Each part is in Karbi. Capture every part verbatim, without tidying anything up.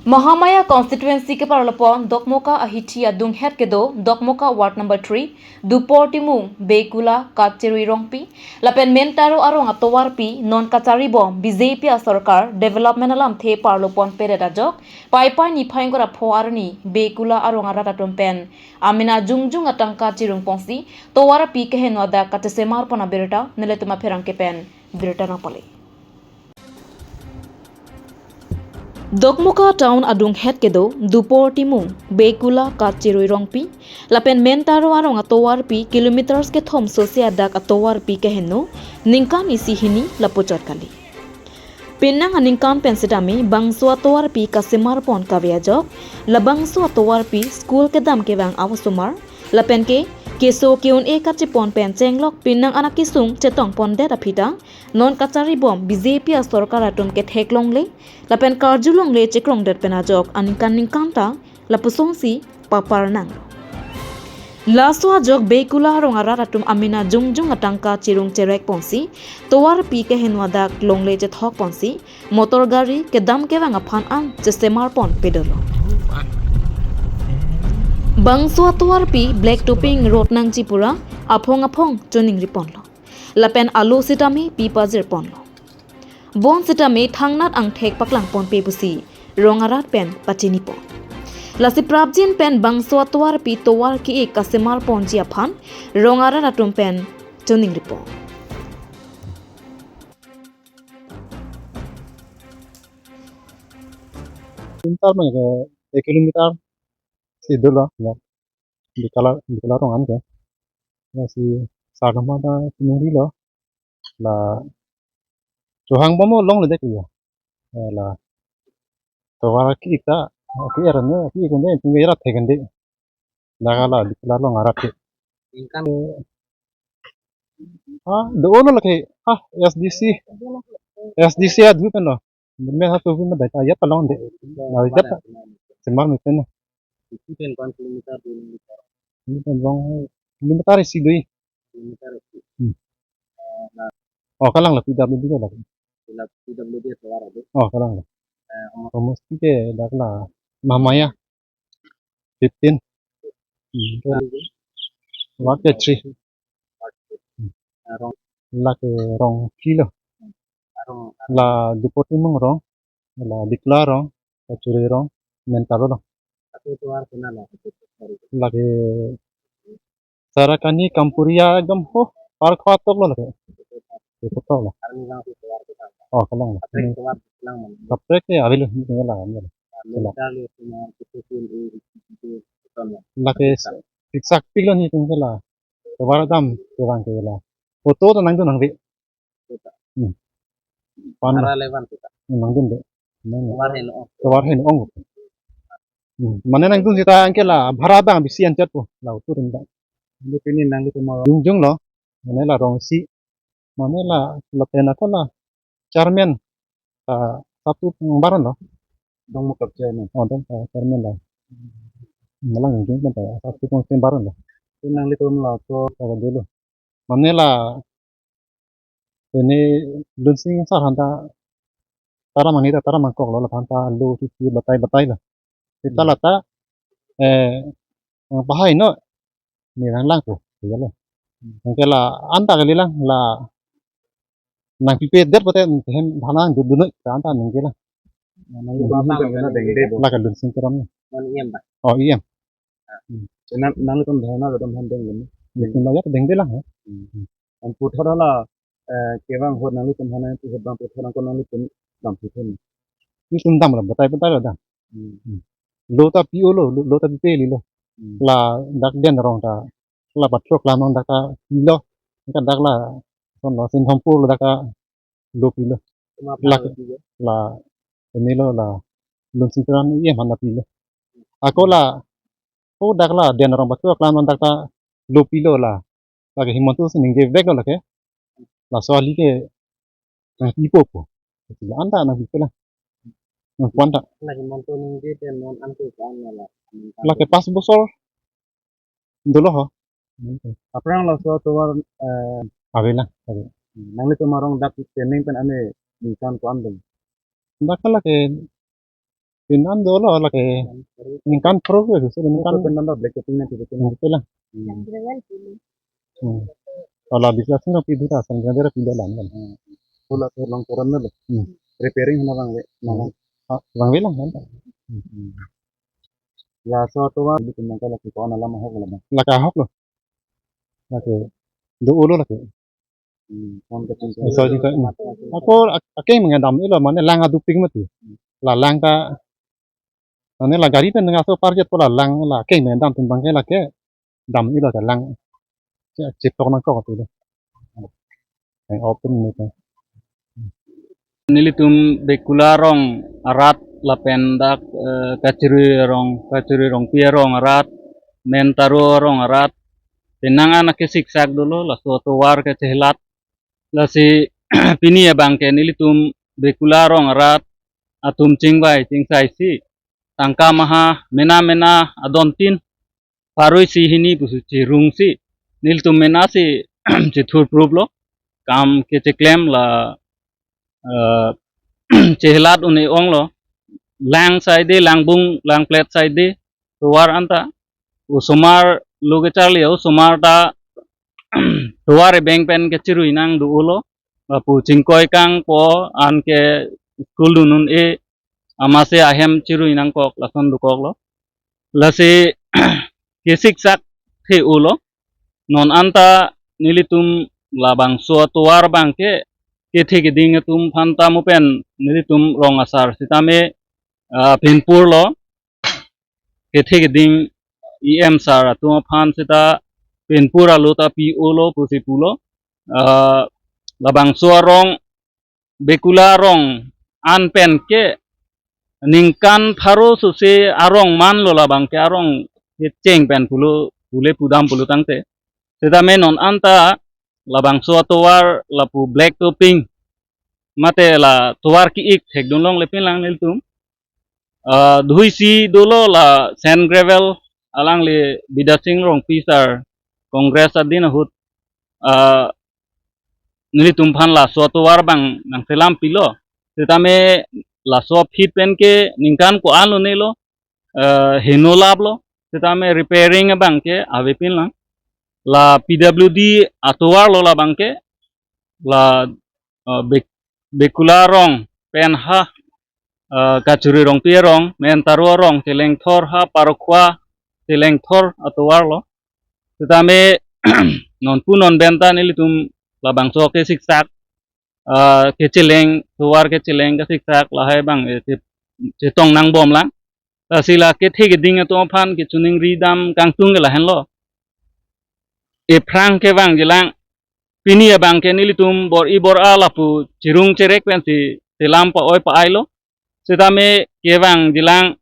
Mahamaya constituency keparlopon Dokmoka ahithi adunghet kedo Dokmoka ward number three, Dupor Timung, Bekula, Kachirui Rongpi, lapen Mentaro arong atovarpi non kacharibom B J P asorkar development alamthe parlopon pedet ajok, Paipai niphai ingkoi ra pho arni Bekula arong arat atum pen amena jongjong atangka chirungponsi tovarpi keheno adak kachesemarpon abirta nelitum apherangke pen birta nangpale. Dokmoka town adunghet kedo Dupor Timung, Bekula, Kachirui Rongpi, lapen Mentaro arong atovarpi kilometers kethom sose adak atovarpi keheno ningkan isi hini lapuchot kali. Penang aningkan pen setame bangso atovarpi kasemarpon kave ajok, labangso atovarpi school kedam kevang a-osomar, lapen ke keso ke-un-e kachepon pen chenglok penang anak kesung chetongpondet aphi ta, non kacharibom B J P asorkar atum ketheklongle lapen karjulongle chekrongdet pen ajok aningkan ningkan ta lapusonsi papar nanglo. Laso ajok Bekula arong arat atum amena jongjong atangka chirung cherekponsi tovarpi keheno adak longle chethokponsi motor gari kedam kevang aphan an chesemarpon pedolo. Bangso atovarpi black topping road nangji pura aphong aphong choningriponlo. Lapen alo sitame pi pajirponlo. Bon sitame thangnat angthek paklangponpe pusi rong arat pen pachinipon. Lasi prapjin pen bangso atovarpi tovar ke-e kasemarponji aphan rong arat atum pen choningripon. Kilometer mane ke ek kilometer si dolo ya. Bekula, Bekula arong an ke. Ya si sarnama ta sinuri lo. La chohang bomo longledet ya. Ya la tovar ke-ik ta ke-er ne ke-ik ne tinggi rat thek ande. Dak la Bekula arong arat ke. Ningkan. Ah, do-o lo lake. Ah, S D C. S D C adu pen lo. Murme ha tu pun bai ta ya palong de. Na ya ta. Semar meten na. Itu kan kan kilometer dua kilometer. Ini kan rong kilometer isi dui. Kilometer isi. Hmm. Eh, na. Oh, kalang la P W D la. P W D tovar adu. Oh, kalang la. Eh, om- Kamu sike dak la Mahamaya fifteen. Hmm. Ward ke three. Arong. Lake Rongpi lo. Arong. La Dupor Timung arong. La Bekula arong. Kachirui arong. Mentaro arong. Atu tovar kena la. Lake Sarakani Kampuria ekdom ho park ho atok lo lake. Itu tok lo. Arni lang tu tovar kena. Oh, kalang lo. Kaprek tovar lang man. Kaprek ke avelo ni la. Mentaro arong itu itu itu. Lake siksak pik lo ni tung la. Tovar dam kevang ke la. Photo to nangdun nangve. Hmm. Pan. Ara levan kita. Nangdun de. Nang. Tovar heno. Tovar heno ong. Hmm. Mane nangdun sita anke la bhara bang bisi anchot po. La utur nda. Ndu pini nangli tomorrow. Jongjong lo. Mane la rong isi. Mane la lapen ako la chairman. Ah, satu pengbaran lo. Dongmukak chairman. Oh, dong, ah, chairman lo. Malang jongjong kan ta satu pengbaran lo. Nangli tomorrow to. Kalau dulu. Mane la ini Lunsing sar han ta tara mangni ta tara mangkok lo, la han ta lo si si batai batai lo. Sita la ta, eh, pahai no ni lang lang tu, ya lo. Nangke la anta kali lang la nangpipedet pute hem bhanang dudunoi ta anta nangke la. Nangli tomorong dengde. La ke Lunsing Teron. Non E M ba? Oh, E M. Nang nangli tomorong dengde na tomorong dengde. Ni tum ya dengde lang ya. Ang puthot la, eh, kevang hot nangli tomorong tu hot bang puthot nang ko nangli tum dam puthot. Ni tum dam la batai batai la dam. Hmm. Lo ta P O lo, lo, lo ta P P L lo. Hmm. La dak Den arong ta. La bathok la nong dak ta pilo. Ka dak la kon lo sin hompo lo dak ta lo pilo. Kema la pilo. La ini lo la Lunsing Teron E M han ta pilo. Ako la ko dak la Den arong bathok la nong dak ta lo pilo la. Lake Himanta si ningje vek lo lake. Laso ali ke nangpipo po. Anta nangpipo la. Nangpo anta. Lake Himanta ningje te non ante ko an la. Lake pas bosor. Dolo ho. Aphrang laso tovar, eh, ave la, ave. Nangli tomorong dak training pen ane ningkan ko an dong. Dak lake Pinan dolo lake. Ningkan pro ke, so ningkan. Pen nanda black topping na tipe. Hmm, pen lang. Hmm. Hmm. Kalau bisa sih no pidu ta, sang kena pilo lang kan. Hmm. Pula ke long koran na lo. Hmm. Repairing na lang le, na lang. Ah, lang le lang kan. Hmm. Laso atovar di pen nangkok lake ko-an alam ahok lo. Lake ahok lo. Lake. Do-o lo lake. Hmm, phone ke chingko. So, chingko, hmm. Ako, ak-, akeng mengedam ilo, mane lang adupik mati. La lang ta, mane la gari pen nangso parjet po la lang, la akeng mengedam tum bangke lake dam ilo ta lang. Che-, chetok nangkok atu lo. Yang open ni ta. Nelitum Bekula arong arat lapen dak, eh, Kachiri arong, Kachiri Rongpi arong arat, Mantaro arong arat, penang an akesiksak dolo, laso atovar ke chehelat. Lasi pini abangke nelitum Bekula arong arat atum chingvai chingsai si tangka maha mena mena adon tin pharo isi hini pusi chirung si nelitum mena si chithur prup lo, kam kecheklem la, eh, chehelat un-e ong lo, lang saide, langbung, langplet saide, tovar anta, osomar lo kecharli, osomar ta tovar ebeng pen kechirui nang do-o lo, lapu chingkoi kangpo, anke school dun un-e, amatsi ahem chirui nangkok, lason dokok lo. Lasi kesiksak the-o lo. Non anta nelitum labangso atovar abangke kethe keding atum aphan ta mo pen nelitum rong asar sitame, ah, pinpur lo. Kethe keding E M sir atum aphan sita pinpur alo ta pi-o lo pusi pulo. Ah, labangso arong Bekula arong an pen ke ningkan pharo sose arong man lo labangke arong kecheng pen pulo pule pudam pulo tangte. Sitame non anta labangso atovar lapu black topping mate la tovar ki-ik thekdun longle pin lang nelitum. Ah, dhui si dolo la sand gravel alangli Bidya Sing Rongpi sir Congress adin ahut, ah, nelitum aphan laso atovar abang nangselam pilo. Sitame laso aphi pen ke ningkan ko-an lo ne lo, eh, heno lap lo. Sitame repairing abangke ave pin lang. La P W D atovar lo labangke. La, eh, Bek-, Bekula arong pen ha, eh, Kachiri Rongpi arong, Mantaro arong, chelengthor ha, Parokhowa chelengthor atovar lo. Sitame non pu non pen ta nelitum labangso kesiksak, ah, kecheleng, tovar kecheleng kesiksak lahai abang, eh, che-, chetong nangbom lang. Lasi la kethe keding atum aphan kechiningri dam kangtung ke lahenlo. Ephrang kevangji lang, pini abangke nelitum bor-i bor-a lapu chirung cherek pensi selam pa-oi pa-ai lo. Sitame kevangji lang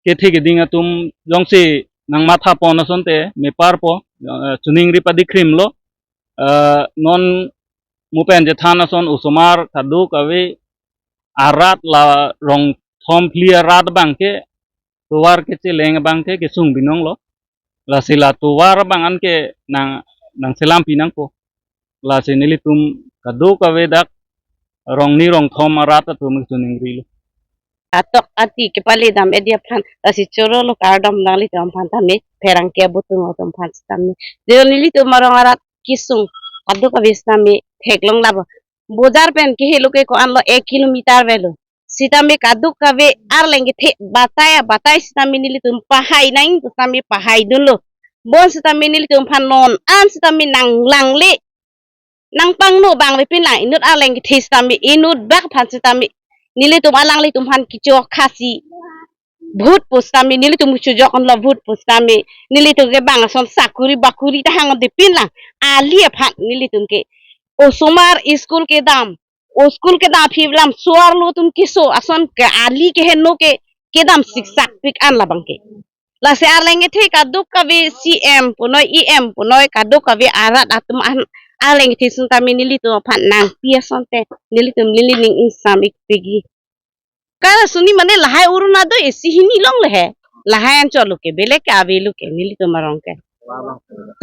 kethe keding atum jongsi nangmatha pon asonte meparpo, eh, chiningri padikrim lo. Eh, non mo pen chethan ason osomar kadokave arat la rong thom phli arat abangke tovar kecheleng abangke kesung binong lo. Lasi la tovar abang anke nang, nangselam pi nangpo. Lasi nelitum kadokave dak rong ni rong thom arat atum chiningri lo. Atok ati kepale dam edi aphan, lasi choro lo kardom nanglitum aphan tame, pherangke abutung atum aphan tame. Dilo nelitum arong arat kesung kadokave tame theklong labo. Bojar pen kehelo ke ko-an lo ek kilometer avelo. Sitame kadokave arleng kethe batai abatai sitame nelitum pahai nang sitame pahai dunlo. Bonsitame nelitum aphan non an sitame nanglangle, nangpangno abang ave pin lang, inut arleng kethe sitame, inut bak aphan sitame nelitum alanglitum aphan kecho khasi vote pusitame, nelitum kechojok anlo vote pusitame, nelitum ke bang ason sakuri bakuri ta hangde pin lang, ali aphan nelitum ke osomar school kedam, o school kedam aphi lam suar lo atum keso ason ke ali keheno ke kedam siksak pik an labangke. Lasi arleng kethe kadokave C M punoi, E M punoi, kadokave arat atum an arleng kethe sitame nelitum aphan nangpi asonte nelitum neli ning ingsam ik pegi. Kala suni mane lahai Orunodoi isi hini longle he. Lahai anchot lo ke, belek ke avelo ke, nelitum arong ke.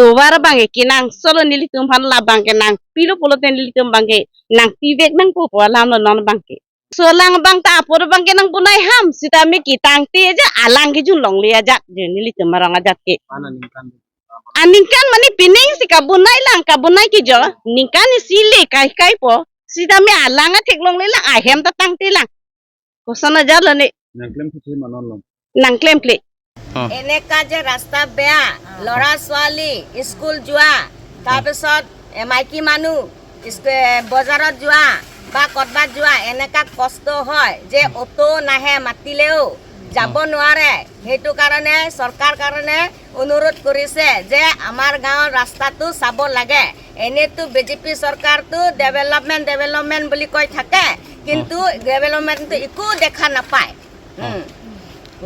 Tovar abangke kenangsot lo, nelitum aphan labangke nangpilo pulote nelitum abangke nangpivek nangpo pu alam lo non abangke. Solang abang ta apor abang ke nang bunai ham, sitame ketangte aja alang kejun longle ajat je nelitum arong ajat ke. Mana ningkan? Aningkan mane pining si kabunai lang, kabunai kejo. Ningkan isi le kai kai po. Sitame alang athek longle lang, ahem ta tangte lang. Koson ajat lo ne. Nangklem si manon long. Nangklemkle. অ। এনেকা যে ৰাস্তা বেয়া, ল'ৰা ছোৱালী স্কুল যোৱা, তাৰপিছত এ, মাইকী মানুহ স্কু-, এ, বজাৰত যোৱা বা ক'ৰবাত যোৱা, এনেকা কষ্ট হয় যে অটো নাহে, মাতিলেও যাব নোৱাৰে। সেইটো কাৰণে চৰকাৰ কাৰণে অনুৰোধ কৰিছে যে আমাৰ গাঁৱৰ ৰাস্তাটো চাব লাগে। এনেতো বিজেপি চৰকাৰটো ডেভেলপমেণ্ট, ডেভেলপমেণ্ট বুলি কৈ থাকে, কিন্তু ডেভেলপমেণ্টটো একো দেখা নাপায়। উম।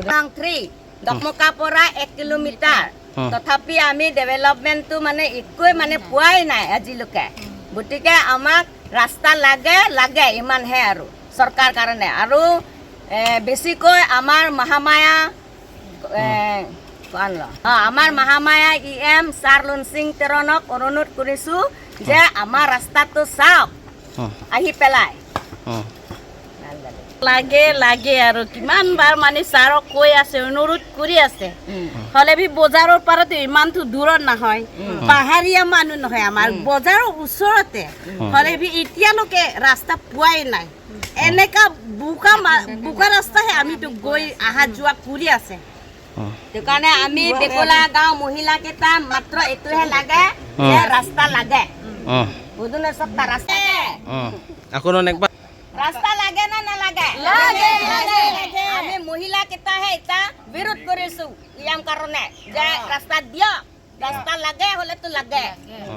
Rang three, দকমকা পৰা এক কিলোমিটাৰ। অ। তথাপি আমি ডেভেলপমেণ্টটো মানে একোৱে মানে পোৱাই নাই আজিলৈকে। গতিকে আমাক ৰাস্তা লাগে, লাগে ইমানহে আৰু চৰকাৰ কাৰণে। আৰু, এ, বেছিকৈ আমাৰ মহামায়া, এ, কোন ল? অ, আমাৰ মহামায়া ই এম ছাৰ লুনচিং তেৰণক অনুৰোধ কৰিছো যে আমাৰ ৰাস্তাটো চাওক। অ। আহি পেলাই। অ। লাগে, লাগে আৰু কিমান বাৰ মানে ছাৰক কৈ আছে, অনুৰোধ কৰি আছে। উম। হ'লে ভি বজাৰৰ পৰাতো ইমানটো দূৰত নহয়। উম। পাহাৰীয়া মানুহ নহয় আমাৰ, উম। বজাৰৰ ওচৰতে। উম। হ'লে ভি এতিয়ালৈকে ৰাস্তা পোৱাই নাই। এনেকা বোকা মা-, বোকা ৰাস্তাহে আমিতো গৈ অহা যোৱা কৰি আছে। অ। সেইটো কাৰণে আমি বেকুলা গাঁও মহিলাকেইটা মাত্ৰ এইটোহে লাগে, অ। যে ৰাস্তা লাগে। অ। বুজুনে সবটা ৰাস্তা লাগে। অ। আকৌ নন একবাৰ। ৰাস্তা লাগে না নালাগে? লাগে, লাগে। আমি মহিলাকেইটাহে এতিয়া বিৰোধ কৰিছো ইয়াৰ কাৰণে যে অ। ৰাস্তা দিয়ক, ৰাস্তা লাগে হ'লেতো লাগে। অ।